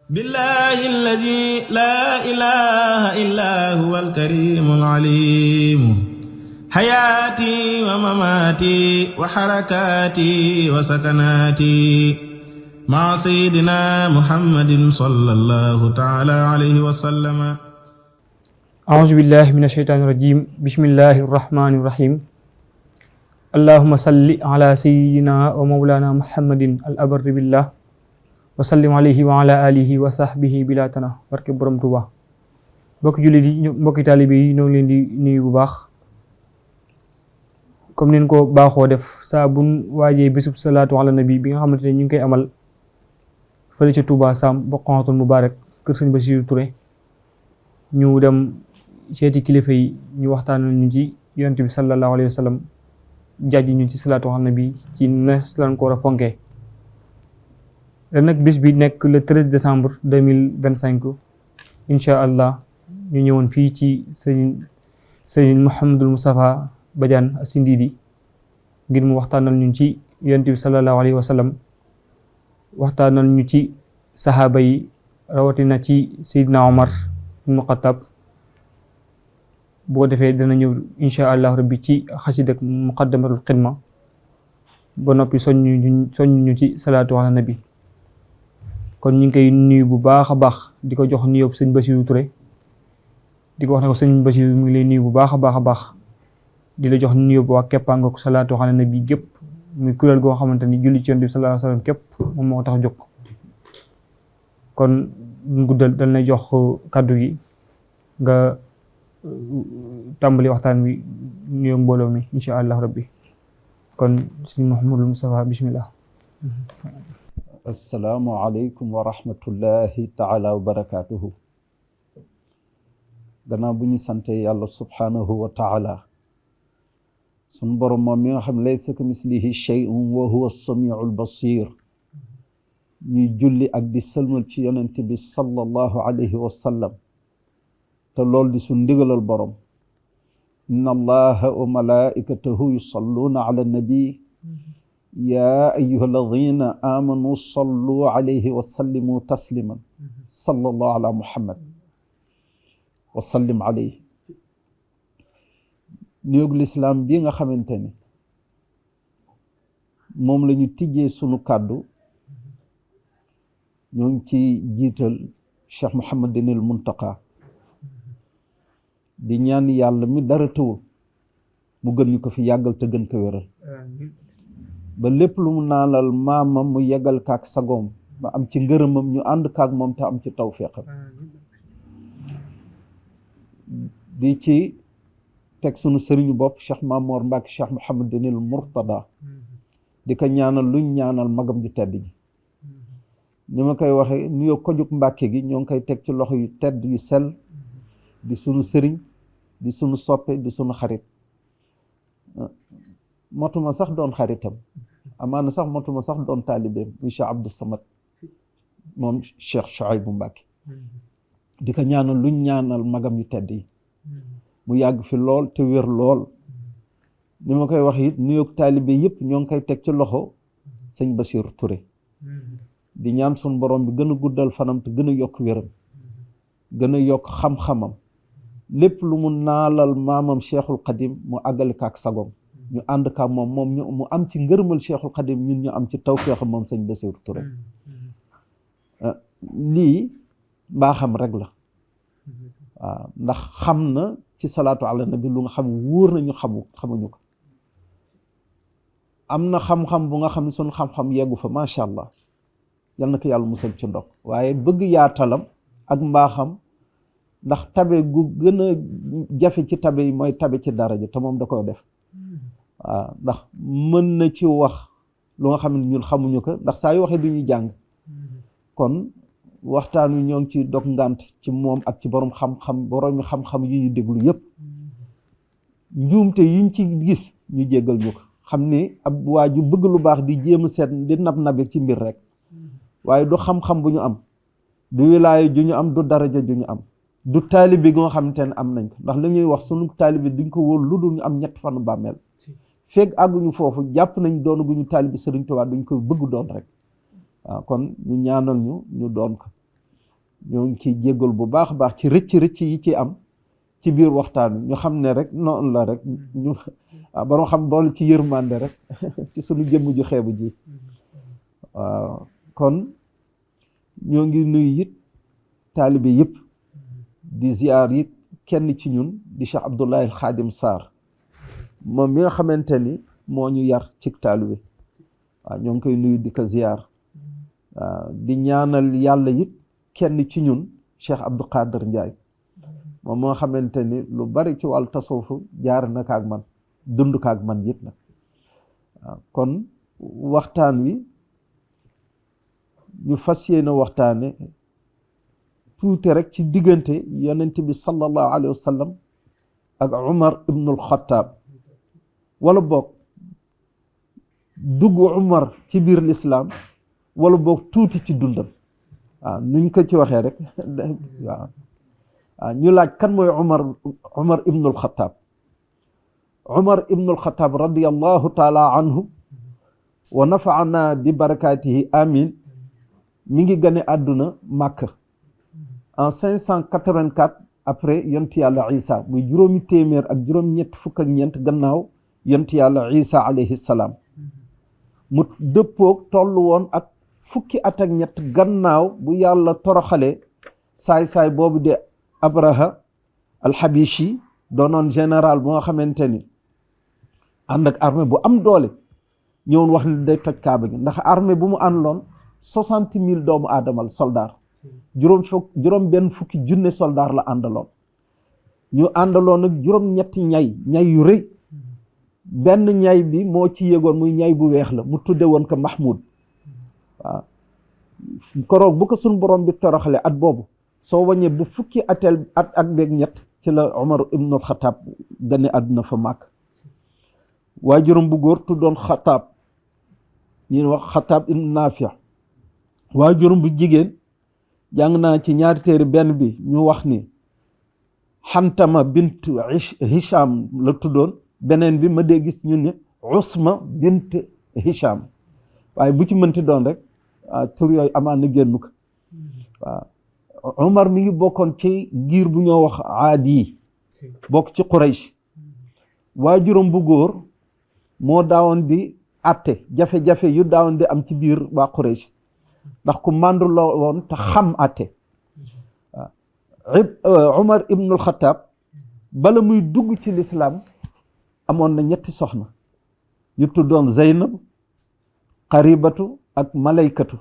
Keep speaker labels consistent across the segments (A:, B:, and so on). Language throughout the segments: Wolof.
A: billahi alladi laa ilaha illa huwa alkarimu alalimu xayaati wa mamaati wa xarakaati wa sakanaati maa sayyidina muhammadin sallallahu taala alayhi wa sallama.
B: auzu billahi min asheytaani rajim. bismillahi rahmaani rahim. allahuma salli ala sayyidina wa mawlana muhammadin al abarri billah wa sallim alayhi wa ala alihi wa sahbihi bila tana barke borom Tuuba. mbokki jullit yi mbokki taalibe yi ñoo ngi leen di nuyu bu baax comme neen ko baaxoo def saa buñ waajee bisub salaatu ala nabi bi nga xamante ne ñu ngi koy amal fële ca Touba Sam Bokhatul Moubarak kër sëñ Bassirou Touré ñu dem seeti kilifa yi ñu waxtaanal ñu ci yonent bi sallallahu alayhi wa sallam jàjji ñu ci salaatu ala nabi ci na lan ko war a fonkee. ren nag bis bi nekk le 13 décembre 2025 incha allah ñu ñëwoon fii ci sëriñ Mouhamadul Moustapha Badiane Sindidi ngir mu waxtaanal ñu ci yonent bi sallallahu alayhi wa sallam waxtaanal ñu ci saxaaba yi rawatina ci Seydina Omar ibnu Xattaab boo defee dana ñëw incha allah rabbi ci xasida ak muqaddamatul xidma ba noppi soññ ñu ci salaatu ala nabi. kon ñu ngi koy nuyu bu baax a baax di ko jox nuyoo sëñ Bassirou Touré di ko wax ne ko sëñ Bassirou mu ngi lay nuyu bu baax a baax a baax di la jox nuyoo bu waa keppaango salaatu ala nabi gépp muy kuréel goo xamante ni julli ci Yonent bi sallallahu alayhi wa sallam képp moom moo tax jóg. kon duñ guddal dañ lay jox kàddu gi nga tàmbali waxtaan wi nuyoo mbooloo mi incha allah rabbi kon sëñ Mouhamadul Moustapha bismillah.
C: assalaamu aleykum wa rahmatullahi taala wa barakaatuhu. gannaaw bu ñu sante yàlla subhaanahu wa taala sun borom moom mi nga xam laysa ka mislihi shay'un wa huwa samiu albasir ñuy julli ak di sëlmal ci yonent bi sallallahu alayhi wa sallam te loolu di sun ndigalal borom. inna allaha wa malaikatahu yusalluuna ala nabi yaa ayyuha alladina amanu sallu alayhi wa sallimu tasliman sallallahu ala muhammad wa sallim alayhi. nuyug lislaam bi nga xamante ni moom la ñu tijjee sunu kàddu ñoo ngi ci jiital Cheikh Mouhamadinil Muntaqa di ñaan yàlla mi dara tëwul mu gën ñu ko fi yàggal te gën ko wéral ba lépp lu mu naanal maamam mu yeggal kaak sagoom ba am ci ngërëmam ñu ànd kaak moom te am ci tawfeexam. di ci teg sunu sëriñu bopp Cheikh Mamour Mbacke Cheikh Mouhamadinil Mourtada di ko ñaanal luñ ñaanal magam ju tedd ji. ni ma koy waxee nuyoo kojug Mbàkke gi ñoo ngi koy teg ci loxo yu tedd yu sell di sunu sëriñ di sunu soppe di sunu xarit. motuma sax doon xaritam amaana sax motuma sax doon taalibeem muy Cheikh Abdou Samad moom Cheikh Chouaïbou Mbacke di ko ñaanal luñ ñaanal magam yu tedd yi mu yàgg fi lool te wér lool. ni ma koy wax it nuyoog taalibe yëpp ñoo ngi koy teg ci loxo sëñ Bassirou Touré di ñaan sun borom bi gën a guddal fanam te gën a yokk wéram gën a yokk xam-xamam lépp lu mu naalal maamam Cheikhul Khadim mu àggale kaak sagom ñu ànd kaak moom mu am ci ngërëmal Cheikhul Khadim ñun ñu am ci tawfeexam moom sëñ Bassirou Touré. lii mbaaxam rek la waaw ndax xam na ci salaatu ala nabi lu nga xam wóor nañu xamuñu ko. am na xam-xam bu nga xam ne sunu xam-xam yeggu fa macha allah yal na ko yàlla musal ci ndog waaye bëgg yaatalam ak mbaaxam ndax tabe gu gën a jafe ci tabe yi mooy tabe ci daraja te moom da koy def. waaw ndax mën na ci wax lu nga xam ne ñun xamuñu ko ndax saa yu waxee du ñuy jàng. kon waxtaan wi ñoo ngi ci dog ngànt ci moom ak ci borom xam-xam yi ñu déglu yëpp njuumte yuñ ci gis ñu jéggal ñu ko xam ni ab waa ju bëgg lu baax di jéem a seet di nab ci mbir rek waaye du xam-xam bu ñu am du wilaaya ju ñu am du daraja ju ñu am du taalibi gi nga xamante ne am nañ ko ndax li ñuy wax sunu taalibi duñ ko wóor lu dul ñu am ñett fanu bàmmeel feeg àgguñu foofu jàpp nañ doon gu ñu taalibi Sëriñ Tuubaa duñ ko bëgg doon rek waaw kon ñu ñaanal ñu doon ko ñoo ngi ciy jéggal bu baax a baax ci rëcc yi ci am ci biir waxtaan wi ñu xam ne rek noonu la rek ñu borom xam bool ci yërmande rek ci sunu jëmm ju xeebu ji waaw kon ñoo ngi nuyu it taalibe yëpp di ziar it kenn ci ñun di Cheikh Abdoulaye Khadim Sarr moom mi nga xamante ni moo ñu yar ci taalibe waaw ñoo ngi koy nuyu di ko ziar waaw di ñaanal yàlla it kenn ci ñun Cheikh Abdou Qadir Ndiaye moom moo xamante ni lu bari ci wàllu tasawuf jaar na kaak man dund kaak man it nag waaw kon waxtaan wi ñu fas yéene waxtaane tuuti rek ci diggante yonent bi sallallahu alayhi wa sallam ak Umar ibnul Xattaab wala boog dugg Umar ci biir lislaam wala boog tuuti ci dundam waaw nuñ ko ci waxee rek waaw ñu laaj kan mooy Umar ibnul Xattaab Umar ibnul Xattaab radiyallahu taala anhu wa nafaana bi barakaatihi amin mi ngi gane àdduna Màkka en 584 après yonti yàlla Isa muy juróomi téeméer ak juróom-ñett fukk ak ñeent gannaaw yonti yàlla Isa alayhi salaam mu dëppoog tollu woon ak fukki at ak ñett gannaaw bu yàlla toroxale saay-saay boobu de Abraha al-Habishi doonoon général bu nga xamante ni ànd ak armée bu am doole ñëwoon wax ni day toj kaaba gi ndax armée bu mu àndaloon 60,000 doomu aadamal soldaar juróom benn fukki junne soldaar la àndaloon ñu àndaloon ak juróom-ñetti ñay yu rëy benn ñay bi moo ci yéegoon muy ñay bu weex la mu tudde woon ko Mahmoud waaw koroog bu ko suñ borom bi toroxale at boobu soo waññee bu fukki at ak beeg ñett ci la Umar ibnul Xattaab gane àdduna fa Màkk waajuram bu góor tuddoon Xattaab ñu wax Xattaab ibn Naafi waajuram bu jigéen jàng naa ci ñaari téere benn bi ñu wax ni Xantama bint Hisham la tuddoon beneen bi ma dee gis ñun ne Usma bint Hisham waaye bu ci mënti doon rek tur yooyu amaan na génn ko waaw Umar mi ngi bokkoon ci giir bu ñoo wax Aadi bokk ci Quraysh waajuram bu góor moo daawoon di atte jafe-jafe yu daawoon di am ci biir waa Quraysh ndax ku màndu la woon te xam atte waaw Umar ibnul Xattaab bala muy dugg ci lislaam amoon na ñetti soxna yu tuddoon Zeynab Qaribatu ak Malaykatu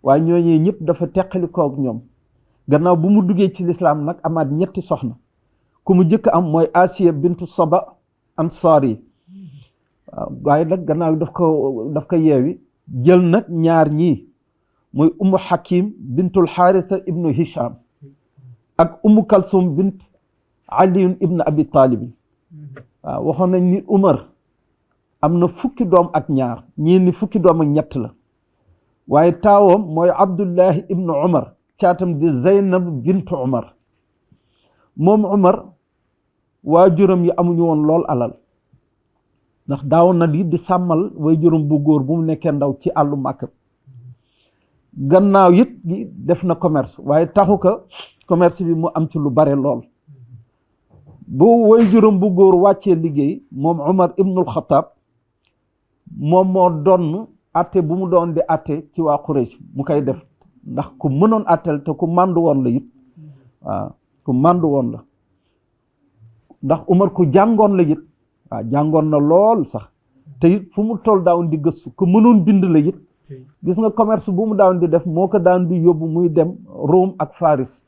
C: waaye ñooñu ñëpp dafa teqali koog ñoom gannaaw bu mu duggee ci lislaam nag amaat ñetti soxna ku mu jëkk am mooy Asiya bintu Saba Ansaari waaw waaye nag gannaaw daf ko yeewi jël nag ñaar ñii mooy Ummu Hakim bintul Xaarisa ibnu Hisham ak Ummu Kalsum bint Ali ibnu Abi Talib waaw waxoon nañ ni Umar am na fukki doom ak ñaar ñii ni fukki doom ak ñett la waaye taawam mooy Abdullahi ibnu Umar caatam di Zeynab bintu Umar moom Umar waajuram yi amuñu woon lool alal ndax daawoon na di sàmmal waajuram bu góor bu mu nekkee ndaw ci àllu Màkka gannaaw it gi def na commerce waaye taxu ko commerce bi mu am ci lu bare lool bu waajuram bu góor wàccee liggéey moom Umar ibnul Xattaab moom moo doon atte bu mu doon di atte ci waa Quraysh mu koy def ndax ku mënoon attel te ku màndu woon la it waaw ku màndu woon la ndax Umar ku jàngoon la it waaw jàngoon na lool sax te it fu mu toll daawoon di gëstu ku mënoon bind la it gis nga commerce bu mu daawoon di def moo ko daan di yóbbu muy dem Rome ak Faris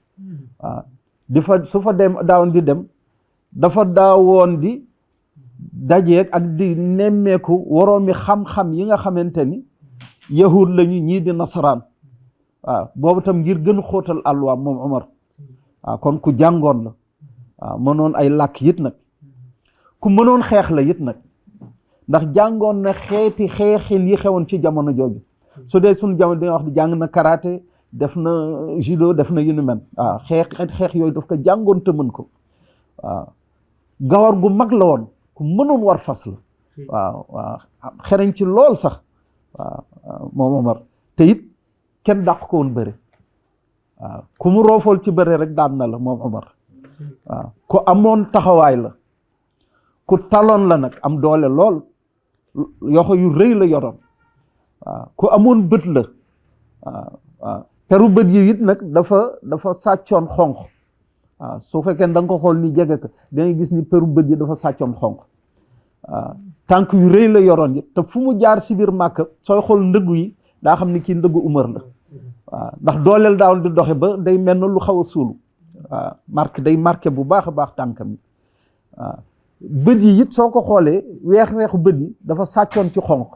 C: waaw di fa su fa dem daawoon di dem dafa daawoon di dajeeg ak di nemmeeku waroomi xam-xam yi nga xamante ni yahud lañu ñii di nasaraan waaw boobu tam ngir gën xóotal àlluwaam moom Umar waaw kon ku jàngoon la waaw mënoon ay làkk it nag ku mënoon xeex la it nag ndax jàngoon na xeeti xeexin yi xewoon ci jamono jooju su dee suñu jamono dañuy wax di jàng na karaté def na judo def na yu ni mel waaw xeex yooyu daf ko jàngoon te mën ko waaw gawar gu mag la woon ku mënoon war fas la waaw xereñ ci lool sax waaw moom Omar te it kenn dàq ko woon bëre waaw ku mu roofool ci bëre rek daan na la moom Omar waaw ku amoon taxawaay la ku taloon la nag am doole lool yoxo yu rëy la yoroon waaw ku amoon bët la waaw peru bët yi it nag dafa sàccoon xonq waaw su fekkee da nga ko xool ni jege ko da ngay gis ni peru bët yi dafa sàccoon xonq waaw tànk yu rëy la yoroon it te fu mu jaar si biir Màkka sooy xool ndëggu yi daa xam ni kii ndëggu Umar la waaw ndax dooleel daawul di doxe ba day mel na lu xaw a suulu waaw day marqué bu baax a baax tànkam yi waaw bët yi it soo ko xoolee weexu bët yi dafa sàccoon ci xonq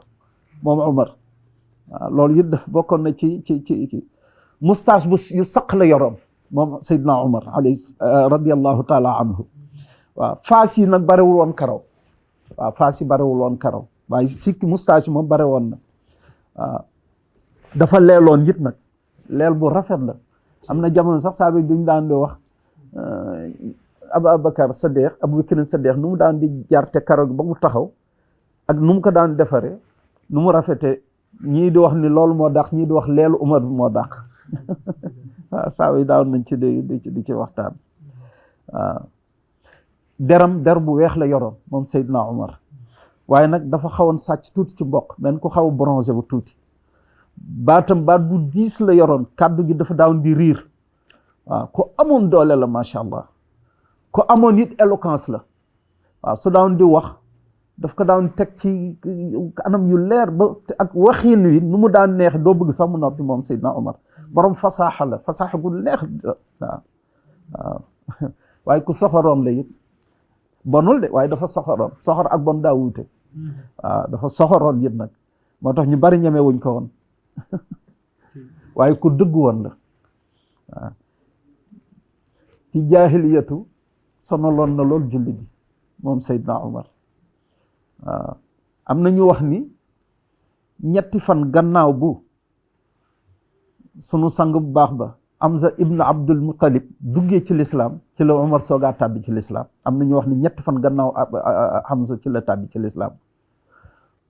C: moom Umar waaw loolu it bokkoon na ci moustache bu yu saq la yoroon moom Seydina Umar radiyallahu taala anhu waaw faas yi nag barewul woon karaw waaw faas yi barewul woon karaw waaye sikki moustache moom bare woon na waaw dafa leeloon it nag leel bu rafet la am na jamono sax saa bi duñ daan di wax Abubakar Saddeex nu mu daan di jarte karaw gi ba mu taxaw ak nu mu ko daan defaree nu mu rafete ñii di wax ni loolu moo dàq ñii di wax leelu Umar bi moo dàq waaw saa yi daaw nañ ci di ci waxtaan waaw der bu weex la yoroon moom Seydina Umar waaye nag dafa xawoon sàcc tuuti ci mboq men ku xaw a bronzé bu tuuti baat bu diis la yoroon kàddu gi dafa daawoon di riir waaw ku amoon doole la macha allah ku amoon it éloquence la waaw su daawoon di wax daf ko daan teg ci anam yu leer ba ak waxiin wi nu mu daan neex doo bëgg sax mu noppi moom Seydina Omar borom fasaaxa la fasaaxa gu neex waaw waaye ku soxoroon la it bonul de waaye dafa soxoroon soxor ak bon daa wuute waaw dafa soxoroon it nag moo tax ñu bari ñeme wuñ ko woon waaye ku dëgg woon la waaw ci jaahiliyatu sonaloon na lool jullit yi moom Seydina Omar waaw am na ñu wax ni ñetti fan gannaaw bu sunu sang bu baax ba Hamza ibn Abdul Muttalib duggee ci lislaam ci la Omar soogaa tàbbi ci lislaam am na ñu wax ni ñetti fan gannaaw Hamza ci la tàbbi ci lislaam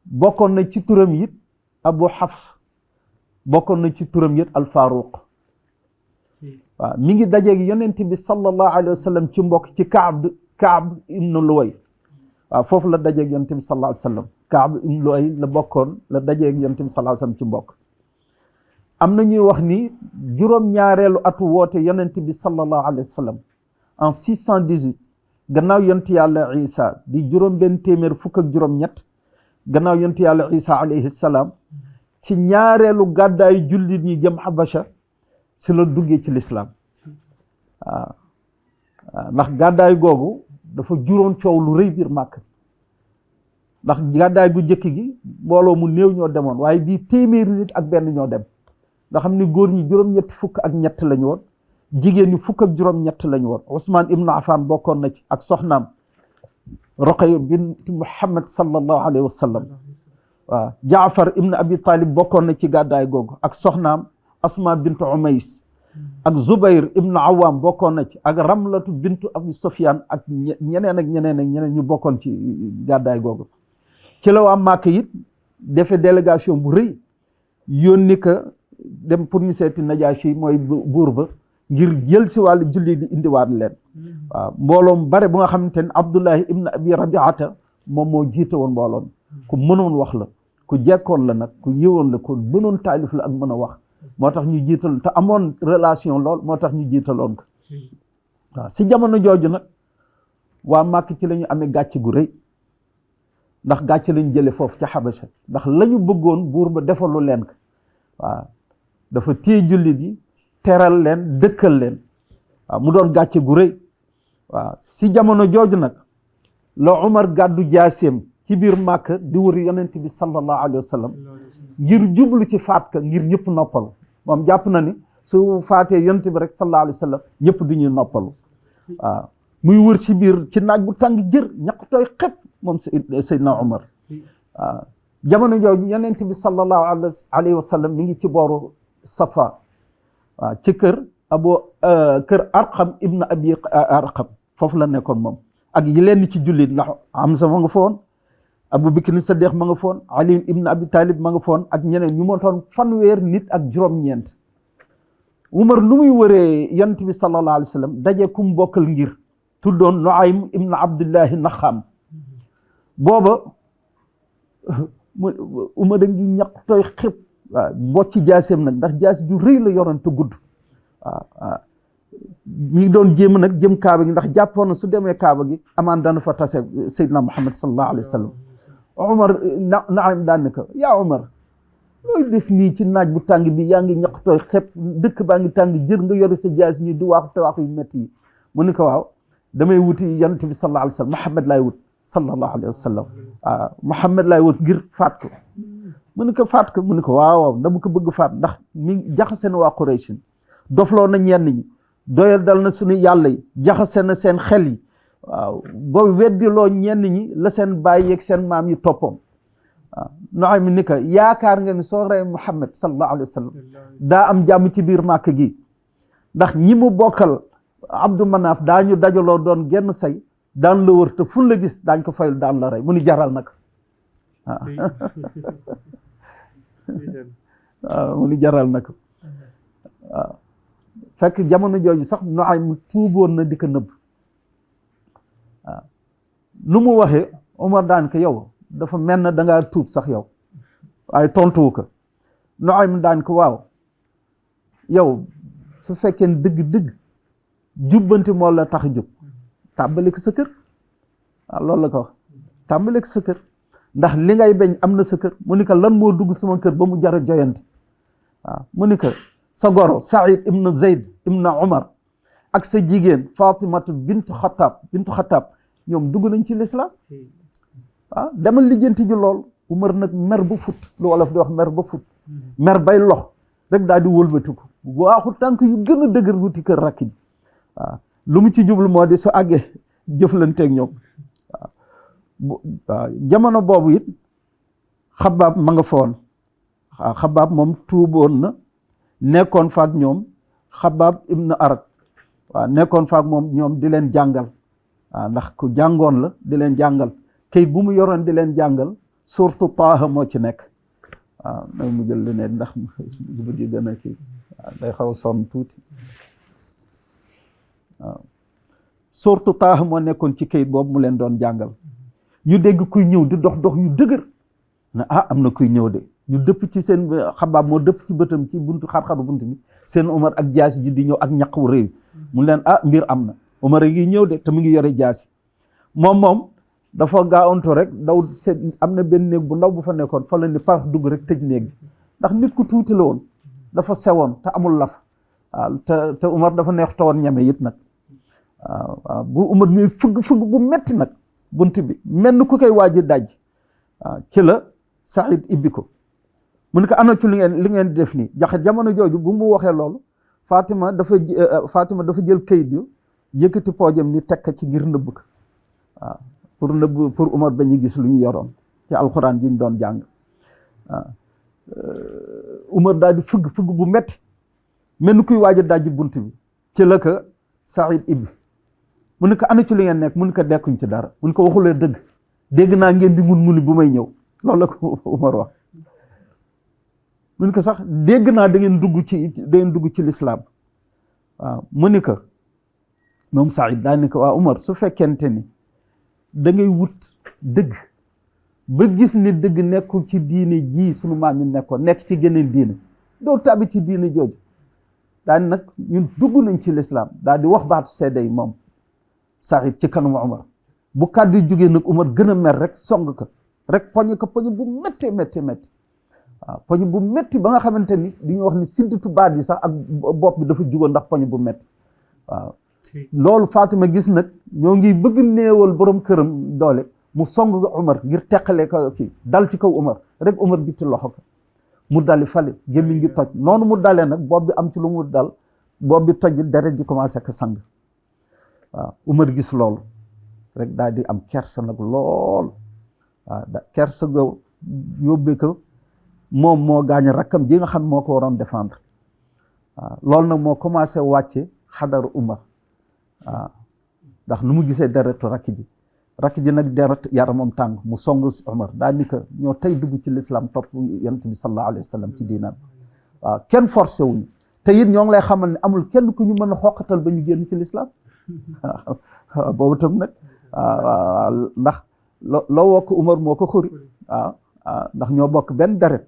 C: bokkoon na ci turam it Abu Hafs bokkoon na ci turam it Al Faruq waaw mi ngi dajeeg yonent bi sallallahu alayhi wa sallam ci mbokk ci Kaab ibn Luway waaw foofu la dajeeg yonent bi sallallahu alayhi wa sallam Kaab ibn Luway la bokkoon la dajeeg yonent bi sallallahu alayhi wa sallam ci mbokk am na ñuy wax ni juróom-ñaareelu atu woote yonent bi sallallahu alayhi wa sallam en 618 gannaaw yonent yàlla Isa di juróom benn téeméer fukk ak juróom-ñett gannaaw yonent yàlla Isa alayhi salaam ci ñaareelu gàddaayu jullit ñi jëm Habasha si la duggee ci lislaam waaw ndax gàddaay googu dafa juróon coow lu rëy biir Màkk ndax gàddaay gu njëkk gi mbooloo mu néew ñoo demoon waaye bii téeméeri nit ak benn ñoo dem nga xam ni góor ñi juróom-ñetti fukk ak ñett lañu woon jigéen ñi fukk ak juróom-ñett lañu woon Ousmane ibnu Affan bokkoon na ci ak soxnaam Ruqayya bint Muhammad sallallahu alayhi wa sallam waaw Jaafar ibnu Abi Talib bokkoon na ci gàddaay googu ak soxnaam Asma bintu Umays ak Zubayr ibnu Awam bokkoon na ci ak Ramlatu bintu Abi Sufyan ak ñeneen ñu bokkoon ci gàddaay googu ci la waa Màkka it defee délégation bu rëy yónni ko dem pour ñu seeti Najaashi mooy buur ba ngir jël si wàllu julli di indiwaat leen waaw mbooloom bare bu nga xamante ne Abdullahi ibnu Abi Rabiata moom moo jiite woon mbooloom ku mënoon wax la ku jekkoon la nag ku yëwoon la ku mënoon taalif la ak mën a wax moo tax ñu jiital te amoon relation lool moo tax ñu jiitaloon ko waaw si jamono jooju nag waa Màkk ci la ñu amee gàcce gu rëy ndax gàcce lañ jële foofu ca Xabasa ndax la ñu bëggoon buur ba defalu leen ko waaw dafa téye jullit yi teral leen dëkkal leen waaw mu doon gàcce gu rëy waaw si jamono jooju nag la Umar gàddu jaaseem ci biir Màkk di wër yonent bi sallallahu alayhi wa sallam ngir jublu ci faat ka ngir ñëpp noppalu moom jàpp na ni su faatee yonent bi rek sallallahu alayhi wa sallam ñëpp du ñuy noppalu waaw muy wër ci biir ci naaj bu tàng jër ñaq tooy xëpp moom Seydina Umar waaw jamono jooju yonent bi sallallahu alayhi wa sallam mi ngi ci booru Safa waaw ci kër Arqam ibn Abi Arqam foofu la nekkoon moom ak yi leen ci jullit ndax Hamza ma nga foon Abu Bakr Saddiq ma nga foon Ali ibn Abi Talib ma nga foon ak ñeneen ñu montoon fanweer nit ak juróom-ñeent Umar nu muy wëree yonent bi sallallahu alayhi wa sallam daje kum bokkal ngir tuddoon Nuaym ibn Abdullahi Naxaam booba Umar da ngi ñaq tooy xib waaw bocci jaaseem nag ndax jaasi ju rëy la yoroon te gudd waaw mi ngi doon jéem nag jëm kaaba gi ndax jàppoon na su demee kaaba gi amaan dana fa tase Seydina Muhammad sallallahu alayhi wa sallam Umar Naim daan ne ko yaa Umar looy def nii ci naaj bu tàng bi yaa ngi ñaq tooy xepp dëkk baa ngi tàng jër nga yore sa jaasi ñi di waaxu te waaxu yu métti yi mu ni ko waaw damay wuti yonent bi sallallahu alayhi wa sallam Muhammad laay wut sallallahu alayhi wa sallam waaw Muhammad laay wut ngir faat ko mu ni ko faat ko mu ni ko waaw waaw dama ko bëgg faat ndax mi jaxase na waa Quraysh dofloo na ñenn ñi doyal dal na suñu yàlla yi jaxase na seen xel yi waaw ba weddiloo ñenn ñi la seen baay yeeg seen maam yi toppoon waaw noxoy mi ni ko yaakaar nga ni soo rey Muhammad sallallahu alayhi wa sallam daa am jàmm ci biir màkk gi ndax ñi mu bokkal Abdou Manaf daañu dajaloo doon genn say daan la wër te fun la gis daañ ko fayul daan la rey mu ni jaral nag waaw waaw mu ni jaral nag waaw fekk jamono jooju sax noxay mu tuuboon na di ko nëbb waaw lu mu waxee Omar daan ko yow dafa mel na dangaa tuub sax yow waaye tontuwu ko noxay mu daan ko waaw yow su fekkee dëgg-dëgg jubbanti moo la tax a jub tàmbali ko sa kër waaw loolu la ko wax tàmbali ko sa kër ndax li ngay bañ am na sa kër mu ni ko lan moo dugg sama kër ba mu jar a joyanti waaw mu ni ko sa goro Saïd ibnu Zayd ibnu Umar ak sa jigéen Fatimatu bintu Xataab ñoom dugg nañ ci lislaam waaw demal lijjanti ji lool Umar nag mer ba fut lu wolof di wax mer ba fut mer bay lox rek daal di wëlbatiku waaxu tànk yu gën a dëgër wuti kër rakk ji waaw lu mu ci jublu moo di su àggee jëflanteeg ñoom waaw jamono boobu it Xabaab ma nga fa woon waaw Xabaab moom tuuboon na nekkoon faak ñoom Xabaab ibnu Arat waaw nekkoon faak moom ñoom di leen jàngal waaw ndax ku jàngoon la di leen jàngal kayit bu mu yoroon di leen jàngal surtout Taaha moo ci nekk waaw may mu jël lu ne ndax bu di gën a kii waaw day xaw a sonn tuuti waaw surtout Taaha moo nekkoon ci kayit boobu mu leen doon jàngal ñu dégg kuy ñëw di dox dox yu dëgër ne am na kuy ñëw de ñu dëpp ci seen Xabaab moo dëpp ci bëtam ci buntu xar-xaru buntu bi seen Umar ak jaasi ji di ñëw ak ñaq wu réew mu leen mbir am na Umar a ngi ñëw de te mu ngi yore jaasi moom dafa gaawantu rek daw seen am na benn néeg bu ndaw bu fa nekkoon fa la ni parax dugg rek tëj néeg bi ndax nit ku tuuti la woon dafa sewoon te amul laf waaw te Umar dafa neex tawoon ñeme it nag waaw bu Umar ñuy fëgg bu metti nag bunt bi mel ni ku koy waaji daj waaw ci la Saïd ibbi ko mu ne ko ana ci li ngeen def nii jamono jooju bu mu waxee loolu Fatima dafa jël kayit yu yëkkati poojam ni tekk ci ngir nëbb ko waaw pour Umar ba ñu gis lu ñu yoroon ci alxuraan ji ñu doon jàng waaw Umar daal di fëgg bu metti mel ni kuy waaj a dajji bunt bi ci la ko Saïd ibbi mu ne ko ana ci li ngeen nekk mu ne ko dekkuñ ci dara mu ne ko waxulee dëgg dégg naa ngeen di ngun bu may ñëw loolu la ko Umar wax mu ne ko sax dégg naa da ngeen dugg ci lislaam waaw mu ne ko moom Saïd daa ne ko waa Umar su fekkente ni da ngay wut dëgg ba gis ni dëgg nekkul ci diine ji sunu maam yi nekk ci geneen diine doo tàbbi ci diine jooju daal nag ñun dugg nañ ci lislaam daal di wax baatu seede yi moom Saïd ci kanamu Umar bu kàddu yi jógee nag Umar gën a mer rek song ko rek poñe bu métti waaw poñ bu métti ba nga xamante ni di ñu wax ni sidditu baat yi sax ak bopp bi dafa jugoon ndax poñ bu métti waaw loolu Fatima gis nag ñoo ngi bëgg néewal borom këram doole mu song Umar ngir teqale ko kii dal ci kaw Umar rek Umar bitti loxo ko mu dali fale gémmiñ gi toj noonu mu dalee nag bopp bi am ci lu mu dal bopp bi toj deret ji commencé ko sang waaw Umar gis loolu rek daal di am kersa nag lool waaw kersa ga yóbbee ko moom moo gaañ rakkam ji nga xam moo ko waroon défendre waaw loolu nag moo commencé wàcce xadaru Umar waaw ndax nu mu gisee deretu rakk ji nag deret yaramam tàng mu song Umar daal ni ko ñoo tey dugg ci lislaam topp yonent bi sallallahu alayhi wa sallam ci diinam waaw kenn forcé wuñu te it ñoo ngi lay xamal ne amul kenn ku ñu mën a xoqatal ba ñu génn ci lislaam waaw boobu tam nag waaw ndax loo wokk Umar moo ko xuri waaw ndax ñoo bokk benn deret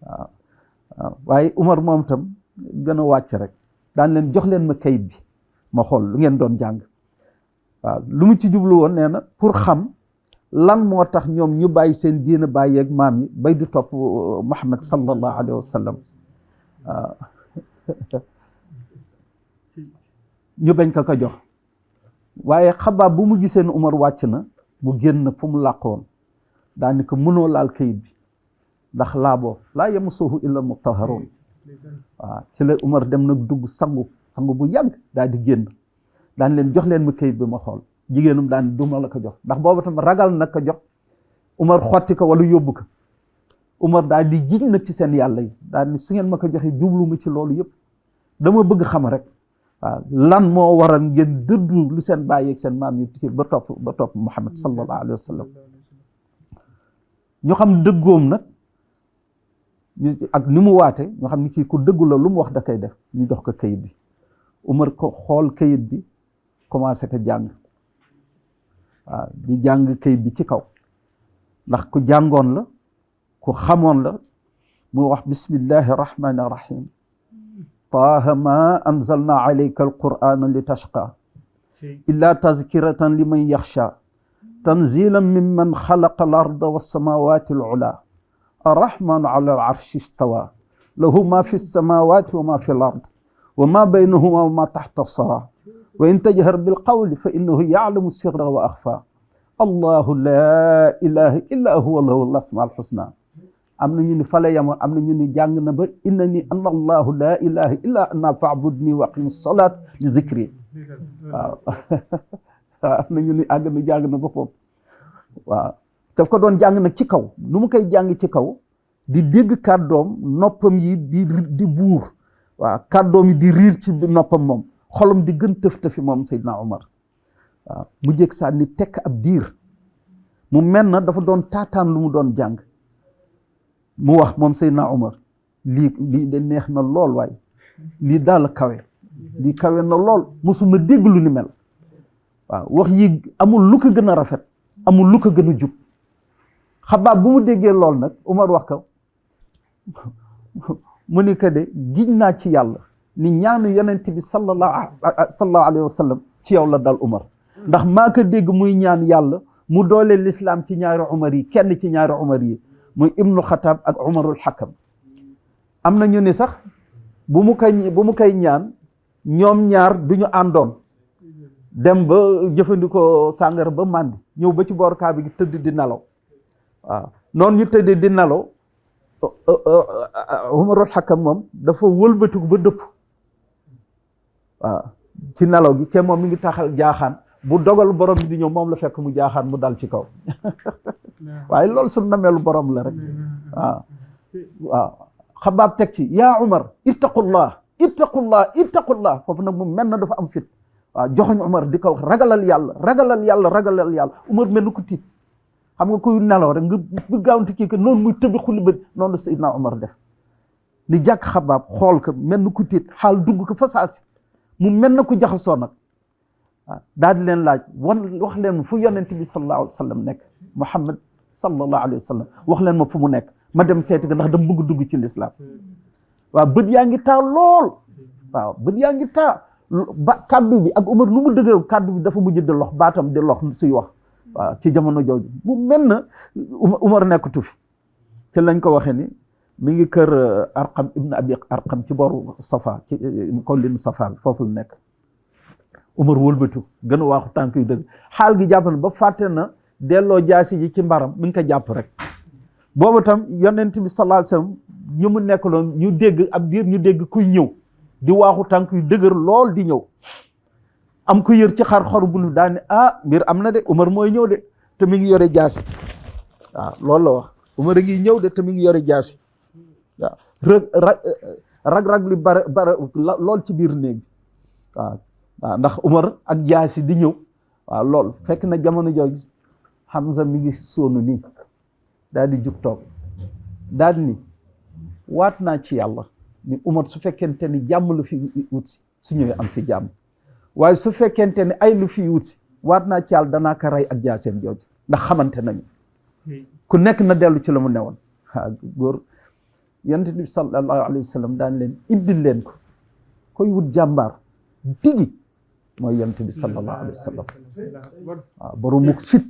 C: waaw waaye Umar moom tam gën a wàcc rek daan leen jox leen ma kayit bi ma xool lu ngeen doon jàng waaw lu mu ci jublu woon nee na pour xam lan moo tax ñoom ñu bàyyi seen diina bàyyi ak maam yi bay di topp Muhammad sallallahu alayhi wa sallam waaw ñu bañ ko jox waaye Xabaab bu mu gisee ne Umar wàcc na mu génn fu mu làqoon daani ko mënoo laal kayit bi ndax laaboo laa yamassuhu illa mutahharuun waaw ci la Umar dem nag dugg sangu bu yàgg daal di génn daan leen jox leen ma kayit bi ma xool jigéenum daan duma la ko jox ndax boobu tam ragal nag ko jox Umar xotti ko wala yóbbu ko Umar daal di jiñ nag ci seen yàlla yi daal ni su ngeen ma ko joxee jublu ma ci loolu yëpp dama bëgg xam rek waaw lan moo waral ngeen dëddu lu seen bàyyi ak seen maam yi ba topp Muhammad sallallahu alayhi wa sallam ñu xam dëggoom nag ak ni mu waate ñu xam ni kii ku dëggu la lu mu wax da koy def ñu jox ko kayit bi Umar ko xool kayit bi commencé ko jàng waaw di jàng kayit bi ci kaw ndax ku jàngoon la ku xamoon la mu wax bismillahi rahmani rahim taaha ma anzalna alayka alqur'ana li tashqa illa tazkiratan liman yaxsha tanzilan mimman xalaqa al arda wassamawati al ula arrahmanu ala al arshi istawa lahu ma fi lsamawati wa ma fi l ard wa ma baynahuma wa ma taxta sara wa in tajhar bilqawli fa innahu yaclamu sirra wa axfa allahu la ilaha illa huwa lahu lasma alxusna am na ñu ni fale yamoon am na ñu ni jàng na ba inna ni anna allahu la ilaha illa ana faabudni wa aqim salat li dicri waaw am na ñu ni àgg na jàng na ba foofu waaw daf ko doon jàng nag ci kaw nu mu koy jàng ci kaw di dégg kàddoom noppam yi di buur waaw kàddoom yi di riir ci noppam moom xolam di gën tëf-tëfi moom Seydina Omar waaw mu jég saa ni tekk ab diir mu mel na dafa doon taataan lu mu doon jàng mu wax moom Seydina Omar lii de neex na lool waaye lii daal kawe lii kawe na lool mosuma dégg lu ni mel waaw wax yi amul lu ko gën a rafet amul lu ko gën a jub Xabaab bu mu déggee lool nag Umar wax ko mu ni ko de giñ naa ci yàlla ni ñaanu yonent bi sallallahu alayhi wa sallam ci yow la dal Umar ndax maa ko dégg muy ñaan yàlla mu doole lislaam ci ñaari Umar yi kenn ci ñaari Umar yi muy Ibnu Xataab ak Umarul Xakam am na ñu ni sax bu mu koy ñaan ñoom ñaar du ñu àndoon dem ba jëfandikoo sàngara ba màndi ñëw ba ci boor kaa bi tëdd di nelaw waaw noonu ñu tëdd di nelaw Umarul Xakam moom dafa wëlbatiku ba dëpp waaw ci nelaw gi ke moom mi ngi taxal jaaxaan bu dogal borom bi di ñëw moom la fekk mu jaaxaan mu dal ci kaw waaye loolu su nameelu borom la rek waaw Xabaab teg ci yaa Umar ittaqullah foofu nag mu mel na dafa am fit waaw joxoñ Umar di ko wax ragalal yàlla Umar mel ni ku tiit xam nga koy nelaw rek nga bu gaawanti kii que noonu muy tëbi xuli bët noonu la Seydina Umar def ni jàkk Xabaab xool ko mel ni ku tiit xaal dugg ko fa saasi mu mel na ku jaxasoo nag waaw daal di leen laaj wax leen fu yonent bi sallallahu alayhi wa sallam nekk Muhammad sallallahu alayhi wa sallam wax leen ma fu mu nekk ma dem seeti ko ndax dama bëgg dugg ci lislaam waaw bët yaa ngi taa lool waaw bët yaa ngi taa ba kaddu bi ak Umar lu mu dëgëral kaddu bi dafa mujj di lox baatam di lox suy wax waaw ci jamono jooju mu mel na Umar nekkatu fi ci lañ ko waxee ni mi ngi kër Arqam ibn Abi Arqam ci boru Safa ci kollinu Safa bi foofu la nekk Umar wëlbatu gën a waaxu tànk yu dëgg xaal gi jàpp na ba fàtte na delloo jaasi ji ci mbaram mi ngi ko jàpp rek boobu tam yonent bi sallallahu alayhi wasallam ñu mu nekkaloon ñu dégg ab diir ñu dégg kuy ñëw di waaxu tànk yu dëgër lool di ñëw am ku yër ci xar bulu daal ne mbir am na de Umar mooy ñëw de te mi ngi yore jaasi waaw loolu la wax Umar a ngi ñëw de te mi ngi yore jaasi waaw rag li bare lool ci biir néeg waaw ndax Umar ak jaasi di ñëw waaw lool fekk na jamono jooju Hamza mi ngi soonu nii daal di jug toog daal ni waat naa ci yàlla ni Umar su fekkente ni jàmm lu fi wut si su ñëwee am fi jàmm waaye su fekkente ni ay lu fi wut si waat naa ci yàlla danaa ko rey ak jaaseem jooju ndax xamante nañu ku nekk na dellu ci la mu newoon góor yonent bi sallallahu alayhi wa sallam daan leen ibbil leen ko koy wut jàmbaar digi mooy yonent bi sallallahu alayhi wa sallam waaw boromuk fit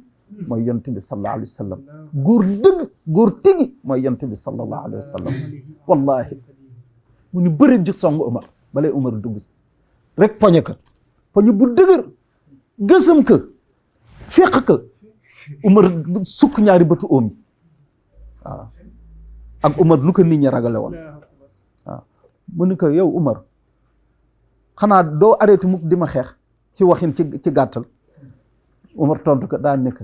C: mooy yonent bi sallallahu alayhi wa sallam góor dëgg góor tigi mooy yonent bi sallallahu alayhi wa sallam wallahi mu ni bëri jëg song Umar balay Umar dugg si rek poñe ko poñe bu dëgër gësam ko féq ko Umar sukk ñaari bëtu oom yi waaw ak Umar nu ko nit ñi ragale woon waaw mu ni ko yow Umar xanaa doo arrêté mukk di ma xeex ci waxin ci gàttal Umar tontu ko daan ne ko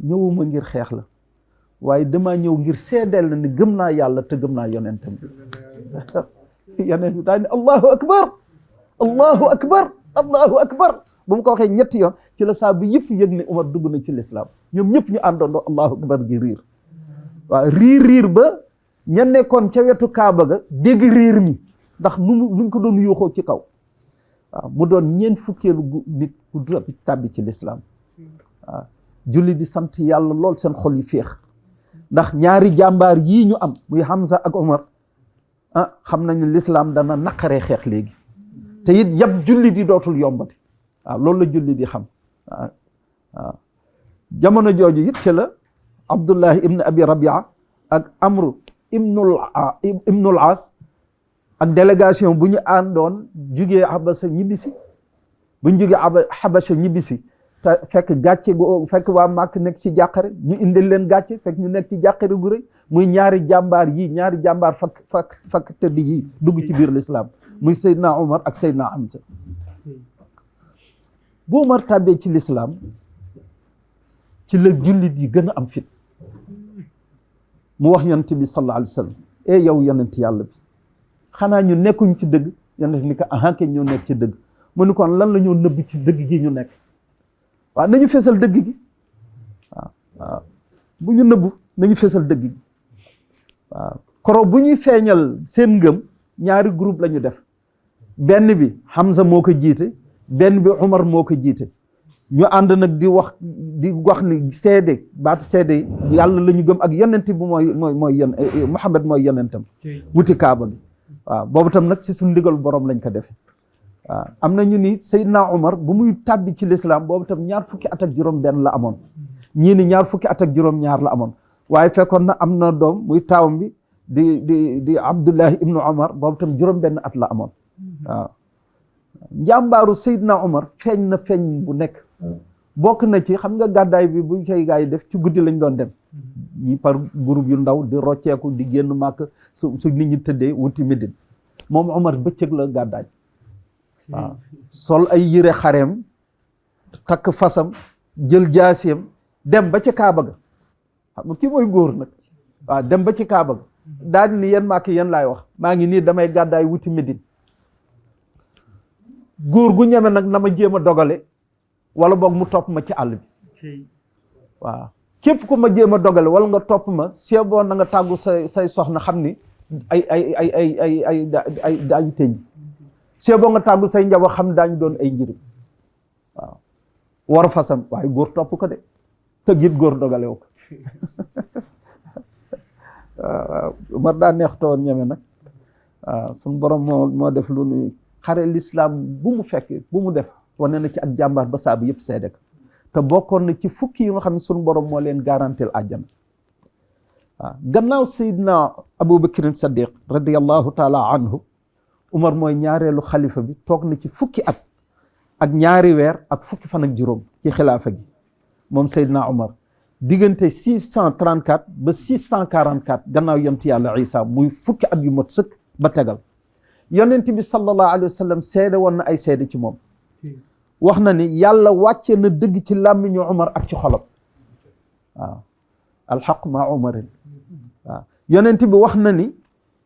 C: ñëwuma ngir xeex la waaye damaa ñëw ngir seedeel na ni gëm naa yàlla te gëm naa yonentam bi yonent bi daa ne allahu akbar allahu akbar allahu akbar bu mu ko waxee ñetti yoon ci la saa bi yëpp yëg ne Umar dugg na ci lislaam ñoom ñëpp ñu àndandoo allahu akbar gi riir waaw riir ba ña nekkoon ca wetu Kaaba ga dégg riir mi ndax nuñ ko doon yuuxoo ci kaw waaw mu doon ñeent fukkeelu nit ku tàbbi ci lislaam waaw julli di sant yàlla lool seen xol yi féex ndax ñaari jàmbaar yii ñu am muy Hamza ak Umar xam nañu lislaam dana naqaree xeex léegi te it yab julli di dootul yombati waaw loolu la julli di xam waaw jamono jooju it ci la Abdullahi ibn Abi Rabia ak Amru ibnul As ak délégation bu ñu àndoon jugee Habasha ñibbisi bu ñu jugee Habasha ñibbisi te fekk gàcce gu fekk waa Màkk nekk ci jàqare ñu indil leen gàcce fekk ñu nekk ci jàqare gu rëy muy ñaari jàmbaar fakk tëdd yi dugg ci biir l'islam muy Seydina Umar ak Seydina Hamza bu Umar tàbbee ci l'islam ci la jullit yi gën a am fit mu wax yonent bi sallallahu alayhi wa sallam yow yonent yàlla bi xanaa ñu nekkuñ ci dëgg yonent ni ko ahanke ñoo nekk ci dëgg mu ni kon lan la ñoo nëbb ci dëgg gi ñu nekk waaw nañu feesal dëgg gi waaw bu ñu nëbbu nañu feesal dëgg gi waaw koro bu ñuy feeñal seen ngëm ñaari groupe la ñu def benn bi Hamza moo ko jiite benn bi Umar moo ko jiite ñu ànd nag di wax ni seede baatu seede yàlla la ñu gëm ak yonent bi mooy Muhammad mooy yonentam wuti Kaaba bi waaw boobu tam nag ci suñu ndigal borom lañ ko defe waaw am na ñu ni Seydina Umar bu muy tàbbi ci lislaam boobu tam 20 fukki at ak juróom benn la amoon ñii ni 20 fukki at ak juróom ñaar la amoon waaye fekkoon na am na doom muy taawam bi di Abdullahi ibnu Umar boobu tam juróom benn at la amoon waaw njàmbaaru Seydina Umar feeñ na feeñ bu nekk bokk na ci xam nga gàddaay bi bu koy gaa yi def ci guddi lañ doon dem ñi par groupe yu ndaw di rocceeku di génn Màkk su nit ñi tëddee wuti Medine moom Umar bëccëg la gàddaay waaw sol ay yére xareem takk fasam jël jaasiyam dem ba ci Kaaba ga xam nga kii mooy góor nag waaw dem ba ci Kaaba ga daal ni yéen Màkk yéen laay wax maa ngi nii damay gàddaay wuti Medine góor gu ñeme nag na ma jéem a dogale wala boog mu topp ma ci àll bi waaw képp ku ma jéem a dogale wala nga topp ma seeboo na nga tàggu say soxna xam ni ay daañu tëñ seeboo nga tàggu say njaboot xam ne daañu doon ay njëriñ waaw war fasam waaye góor topp ko de tëgg it góor dogale wu ko waaw Umar daa neex toon ñeme nag waaw suñu borom moo def lu nuy xare l'islam bu mu fekkee bu mu def wane na ci ak jàmbaar ba saabu yëpp seede ko te bokkoon na ci fukki yi nga xam ne suñu borom moo leen garantil àjjana waaw gannaaw Seydina Abubakar Saddiq radiyallahu taala anhu Umar mooy ñaareelu xalifa bi toog na ci fukki at ak ñaari weer ak fukki fan ak juróom ci xilaafa gi moom Seydina Umar diggante 634 ba 644 gannaaw yonent yàlla Isa muy fukki at yu mot sëkk ba tegal yonent bi sallallahu alayhi wa sallam seede woon na ay seede ci moom wax na ni yàlla wàcce na dëgg ci làmmiñu Umar ak ci xolam waaw alxaq ma umarin waaw yonent bi wax na ni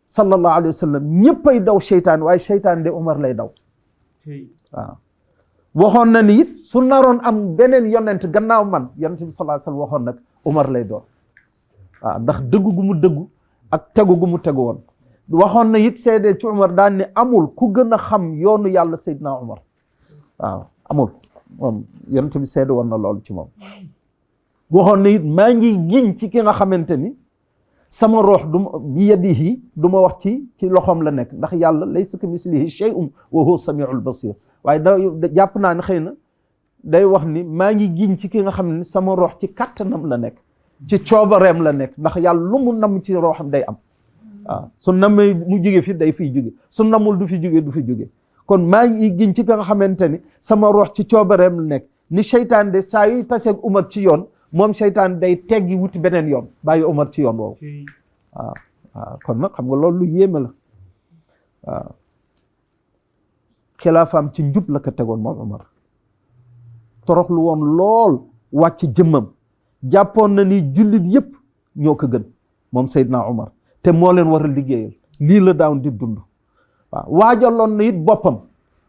C: sallallahu alayhi wa sallam ñëppay daw seytaan waaye seytaan de Umar lay daw waaw waxoon na ni it su naroon am beneen yonent gannaaw man yonent bi sallallahu alayhi wa sallam waxoon nag Umar lay doon waaw ndax dëggu gu mu dëggu ak tegu gu mu tegu woon waxoon na it seede ci Umar daan ne amul ku gën a xam yoonu yàlla Seydina Umar waaw amul moom yonent bi seede woon na loolu ci moom waxoon na it maa ngi giñ ci ki nga xamante ni sama roox du bi yadihi du ma wax ci loxoom la nekk ndax yàlla laysa kamislihi shay'un wa huwa samiul basir waaye da jàpp naa ne xëy na day wax ni maa ngi giñ ci ki nga xam ne sama roox ci kàttanam la nekk ci coobareem la nekk ndax yàlla lu mu nam ci rooxam day am waaw su namee mu jóge fi day fiy jóge su namul du fi jóge kon maa ngi giñ ci ki nga xamante ni sama roox ci coobareem la nekk ni seytaan de saa yuy taseeg Umar ci yoon moom seytaan day teggi wuti beneen yoon bàyyi Umar ci yoon woowu waaw kon nag xam nga loolu lu yéeme la waaw xilaafaam ci njub la ko tegoon moom Umar toroxlu woon lool wàcc jëmmam jàppoon na ni jullit yëpp ñoo ko gën moom Seydina Umar te moo leen war a liggéeyal lii la daaw di dund waaw waajaloon na it boppam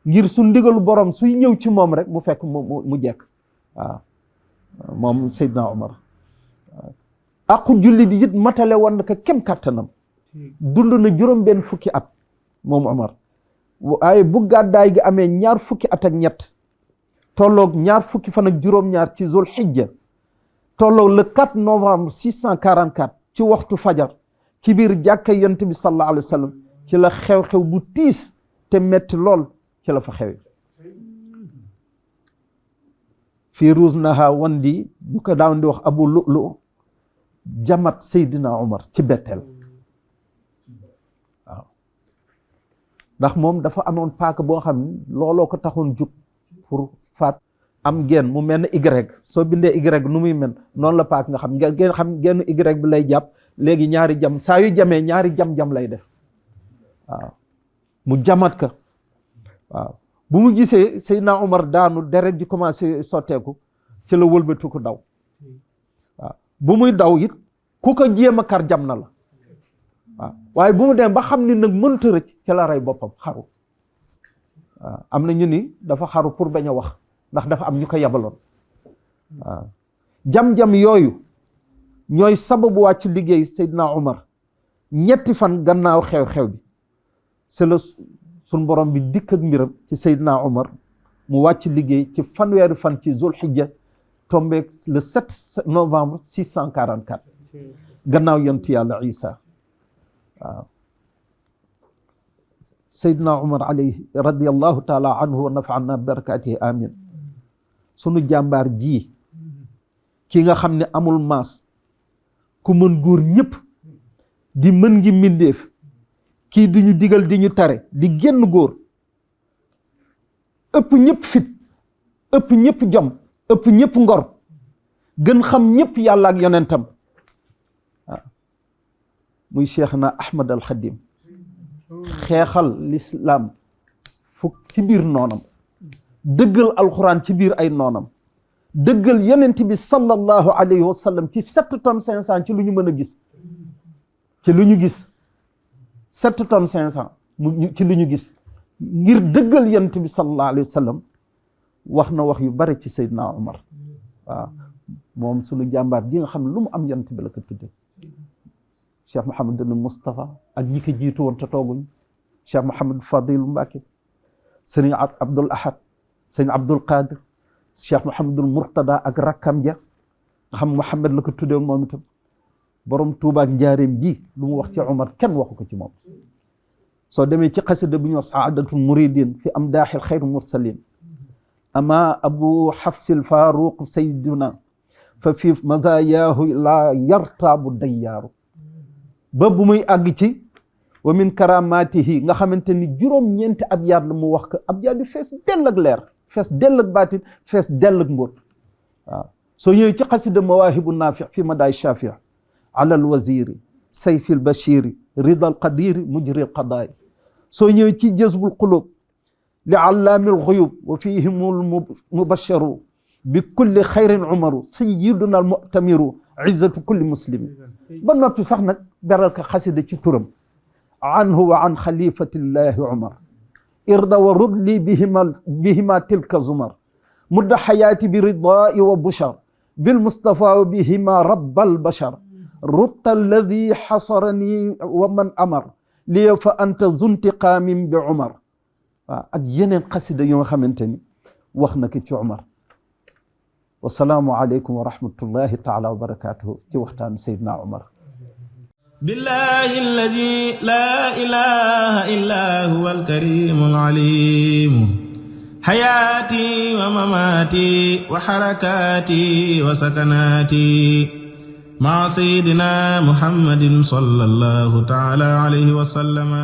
C: ngir su ndigalu borom suy ñëw ci moom rek mu fekk mu jekk waaw moom Seydina Umar aqu jullit it matale woon na ko kem kàttanam dund na juróom-benn fukki at moom Umar waaye bu gàddaay gi amee ñaar fukki at ak ñett tolloog ñaar fukki fan ak juróom-ñaar ci Zul Hijja tolloog le 4 novembre 644 ci waxtu fajar ci biir jàkka yonent bi sallallahu alayhi wa sallam ci la xew-xew bu tiis te metti lool ci la fa xewe Firouz Naha Wandi ñu ko daaw di wax Abu Lu'lu jamat Seydina Umar ci betteel waaw ndax moom dafa amoon paaka boo xam ne looloo ko taxoon jug pour faat am genn mu mel ne Y soo bindee Y nu muy mel noonu la paaka nga xam ngeen xam genn Y bi lay jàpp léegi ñaari jam saa yu jamee ñaari jam-jam lay def waaw mu jamat ka waaw bu mu gisee Seydina Umar daanu deret ji commencé sotteeku ci la wëlbatu ko daw waaw bu muy daw it ku ko jéem a kar jam na la waaw waaye bu mu dem ba xam ni nag mënta rëcc ci la rey boppam xaru waaw am na ñu ni dafa xaru pour bañ a wax ndax dafa am ñu ko yabaloon waaw jam-jam yooyu ñooy sababu wàcc liggéey Seydina Umar ñetti fan gannaaw xew-xew bi c'est le sun borom bi dikk ak mbiram ci Seydina Umar mu wàcc liggéey ci fanweeri fan ci Zul Hijja tombé le 7 novembre 644 gannaaw yontu yàlla Isa waaw Seydina Umar alayhi radiyallahu taala anhu wa nafa'ana barakatihi amin sunu jàmbaar ji ki nga xam ne amul maas ku mën góor ñëpp di mën ngi mbindeef kii di ñu digal di ñu tare di génn góor ëpp ñëpp fit ëpp ñëpp jom ëpp ñëpp ngor gën xam ñëpp yàlla ak yonentam waaw muy Cheikhna Ahmad al Khadim xeexal l'islam fukk ci biir noonam dëggal alxuraan ci biir ay noonam dëggal yonent bi sallallahu alayhi wa sallam ci 7 tonnes 500 ci lu ñu mën a gis ci lu ñu gis 7 tonnes 500 ci lu ñu gis ngir dëggal yonent bi sallallahu alayhi wa sallam wax na wax yu bari ci Seydina Umar waaw moom sunu jàmbaar ji nga xam ne lu mu am yonent bi la ko tudde Cheikh Mouhamadul Moustapha ak ñi ko jiitu woon te tooguñ Cheikh Mouhamadou Fadil Mbacke Serigne Abdoul Ahad Serigne Abdoul Qadir Cheikh Mouhamadul Mourtada ak rakkam ja nga xam Mouhamad la ko tuddee moom itam borom Touba ak njaareem bii lu mu wax ci Umar kenn waxu ko ci moom soo demee ci xasida bu ñu wax saadatul muridin fi am daaxil xayr mursalin ama abu xafsil faruq sayduna fa fi mazayaahu la yartaabu dayyaaru ba bu muy àgg ci wa min karamatihi nga xamante ni juróom-ñeenti abyaat la mu wax ko abyaat bi fees dell ak leer fees dell ak baatin fees dell ak mbóot waaw soo ñëwee ci xasida mawaahibu naafi fi madaay shafii ala al waziri sayfi al bashiri rida al qadiri mujri al qadaay soo ñëwee ci jazbul qulub li allaami al xuyub wa fihim al mubasharu bi kulli xayrin umaru sayyiduna al mu'tamiru izzatu kulli muslimin ba noppi sax nag beral ka xasida ci turam anhu wa an xalifatillahi umar irda wa rudli bihima tilka zumar mudda xayaati bi ridai wa bushar bilmustafa wa bihima rabbal bashar rutta alladi xasarani wa man amar liya fa anta zuntiqaamin bi Umar waaw ak yeneen xasida yoo xamante ni wax na ki ci Umar. wasalaamu aleykum wa rahmatullahi taala wa barakatuhu ci waxtaan Seydina Umar.
A: billahi alladi laa ilaha illa huwa alkarimu alalimu xayaati wa mamaati wa xarakaati wa sakanaati maa sayyidina muhammadin sallallahu taala alayhi wa sallama